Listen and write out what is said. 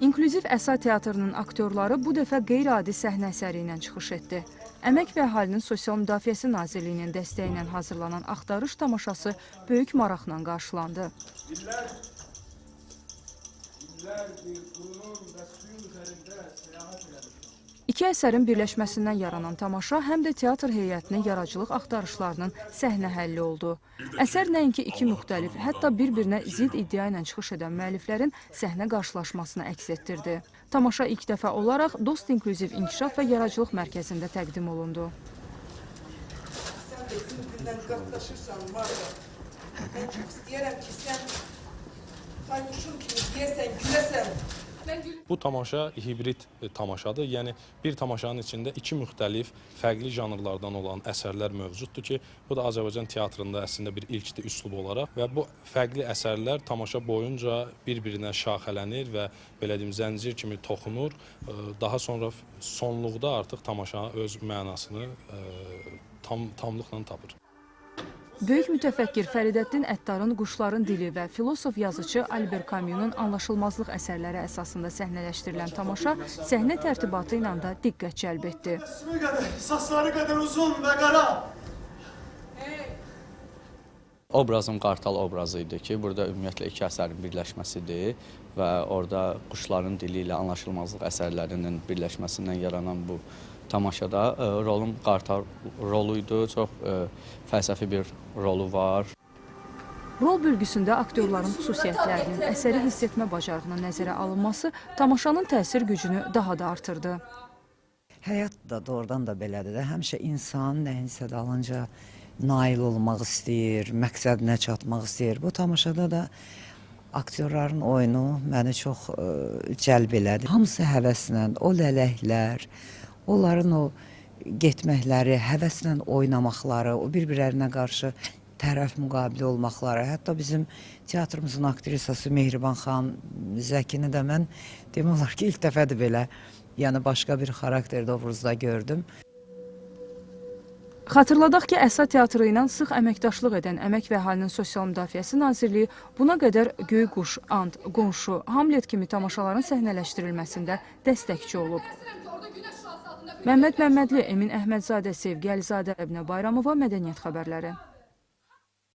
İnklüziv Əsa Teatrının aktyorları bu dəfə qeyri-adi səhnə əsəri ilə çıxış etdi. Əmək və Əhalinin Sosial Müdafiəsi Nazirliyinin dəstəyi ilə hazırlanan Axtarış tamaşası böyük maraqla qarşılandı. İllərdir qurunun və suyun üzərində səyahət eləmişəm. İki əsərin birləşməsindən yaranan tamaşa həm də teatr heyətinin yaradıcılıq axtarışlarının səhnə həlli oldu. Əsər nəinki iki müxtəlif, hətta bir-birinə zidd iddia ilə çıxış edən müəlliflərin səhnə qarşılaşmasını əks etdirdi. Tamaşa ilk dəfə olaraq Dost İnklüziv İnkişaf və Yaradıcılıq Mərkəzində təqdim olundu. Sən də gün-gündən qatlaşırsan, Marta. Mən çox istəyərəm ki, sən baykuşun kimi deyəsən, güləsən. Bu tamaşa hibrid tamaşadır. Yəni bir tamaşanın içində iki müxtəlif, fərqli janrlardan olan əsərlər mövcuddur ki, bu da Azərbaycan teatrında əslində bir ilkdir üslub olaraq və bu fərqli əsərlər tamaşa boyunca bir-birinə şaxələnir və belə deyim, zəncir kimi toxunur. Daha sonra sonluqda artıq tamaşa öz mənasını tamlıqla tapır. Böyük mütəfəkkir Fəridəddin Əttarın Quşların Dili və filosof yazıcı Albert Camus'un Anlaşılmazlıq əsərləri əsasında səhnələşdirilən tamaşa səhnə tərtibatı ilə də diqqət cəlb etdi. Təbəssümü qədər, saçları qədər uzun və qara. Obrazım qartal obrazı idi ki, burada ümumiyyətlə iki əsərin birləşməsidir və orada quşların dili ilə anlaşılmazlıq əsərlərinin birləşməsindən yaranan bu tamaşada rolum qartal rolu idi. Çox fəlsəfi bir rolu var. Rol bölgüsündə aktyorların xüsusiyyətlərinin, əsəri hiss etmə bacarığının nəzərə alınması tamaşanın təsir gücünü daha da artırdı. Həyat da doğrudan da belədir də. Həmişə insan nəyinsə dalınca nail olmaq istəyir, məqsədinə çatmaq istəyir. Bu tamaşada da aktyorların oyunu məni çox cəlb elədi. Hamısı həvəslə, o lələklər, onların o getməkləri, həvəslə oynamaqları, o bir-birlərinə qarşı tərəf müqabiliə olmaqları. Hətta bizim teatrımızın aktrisası Mehriban xanım Zəkini də mən demək olar ki, ilk dəfədir belə, yəni başqa bir xarakterdə obrazda gördüm. Xatırladaq ki, Əsa Teatrı ilə sıx əməkdaşlıq edən Əmək və Əhalinin Sosial Müdafiəsi Nazirliyi buna qədər Göy Quş, Ant, Qonşu, Hamlet kimi tamaşaların səhnələşdirilməsində dəstəkçi olub. Məmməd Məmmədli, Emin Əhmədzadə, Sevgi Əlizadə, Əbnə Bayramova, Mədəniyyət Xəbərləri.